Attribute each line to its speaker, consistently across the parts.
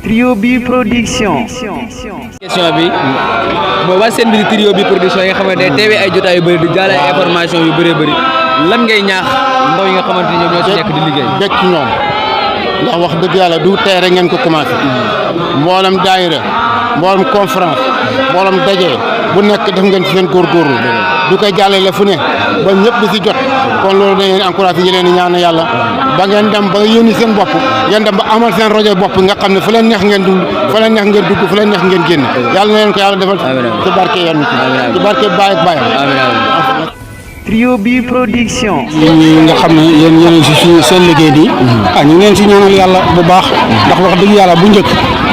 Speaker 1: Trio bi production.
Speaker 2: question bi mooy waa seen bi di Trio bi production yi nga xamante ne teewee ay jotaay yu bëri di jaale ay information yu bëree bëri lan ngay ñaax ndaw yi nga xamante ne ñoom ñoo ci nekk di liggéey.
Speaker 3: bekk ci ñoom ndax wax dëgg yàlla du tey rek ngeen ko commencé mboolem daayira mboolem conférence mboolem daje bu nekk def ngeen ci seen góorgóorlu du koy jàllale fu ne ba ñëpp di si jot kon loolu dañ leen encouragé yi leen di ñaan yàlla ba ngeen dem ba yéeni seen bopp ngeen dem ba amal seen rajo bopp nga xam ne fu leen neex ngeen dund fu leen neex ngeen dugg fu leen neex ngeen génn yàlla na leen ko yàlla defal ci barke yenn ci barke Baye ak Baye
Speaker 1: Trio bi production.
Speaker 4: nga xam ne yéen si seen liggéey bi ñu ngi leen si ñaanal yàlla bu baax ndax wax dëgg yàlla bu njëkk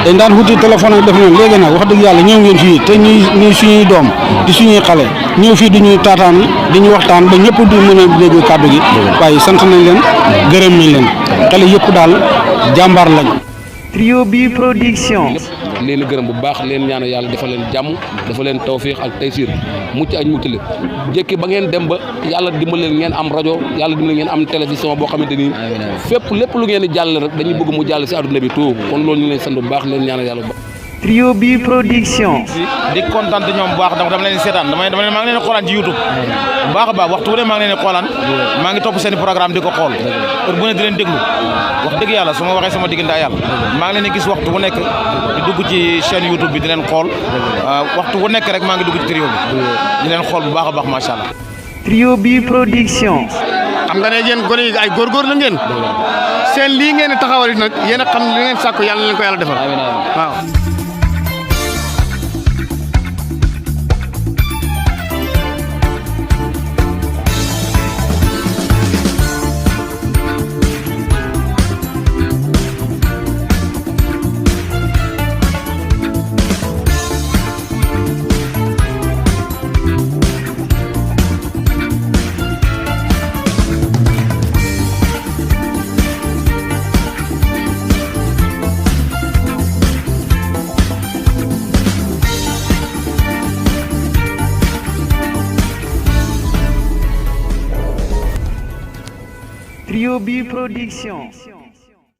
Speaker 4: dañ daan wuti téléphone def noonu léegi nag wax dëgg yàlla ñëw ngeen fii te ñuy suñuy doom di suñuy xale ñëw fii di ñuy taataan di ñu waxtaan ba ñëpp di mën a dégg kàddu gi waaye sant nañ leen gërëm nañ leen xale yëpp daal jàmbaar lañ.
Speaker 1: Trio bi production.
Speaker 5: leen gërëm bu baax leen ñaanal yàlla dafa leen jàmm dafa leen tawfiix ak taysiir mucc ak muccale jékki ba ngeen dem ba yàlla dimbali leen ngeen am rajo yàlla dimbali ngeen am télévision boo xamante ni fépp lépp lu ngeen di jàll rek dañuy bëgg mu jàll si àdduna bi tout kon loolu ñu leen sant bu baax leen ñaanal yàlla bu baax.
Speaker 1: Trio bi production.
Speaker 6: di kontaan ñoom bu baax donc dama leen seetaan maa ngi leen xoolaan ci YouTube bu baax a baax waxtu bu ne maa ngi leen xoolaan maa ngi topp seen programme di ko xool heure bu ne di leen déglu wax dëgg yàlla su ma waxee sama diggante yàlla maa ngi leen di gis waxtu bu nekk di dugg ci chaîne YouTube bi di leen xool waxtu bu nekk rek maa ngi dugg ci Trio bi di leen xool bu baax a baax macha allah.
Speaker 1: Trio bi production.
Speaker 3: xam nga ne yéen gone yi ay góorgóor la ngeen seen lii ngeen di taxawal nag yéen a xam li ngeen sàkku yàlla na leen ko yàlla defal waaw.
Speaker 1: Trio bi production.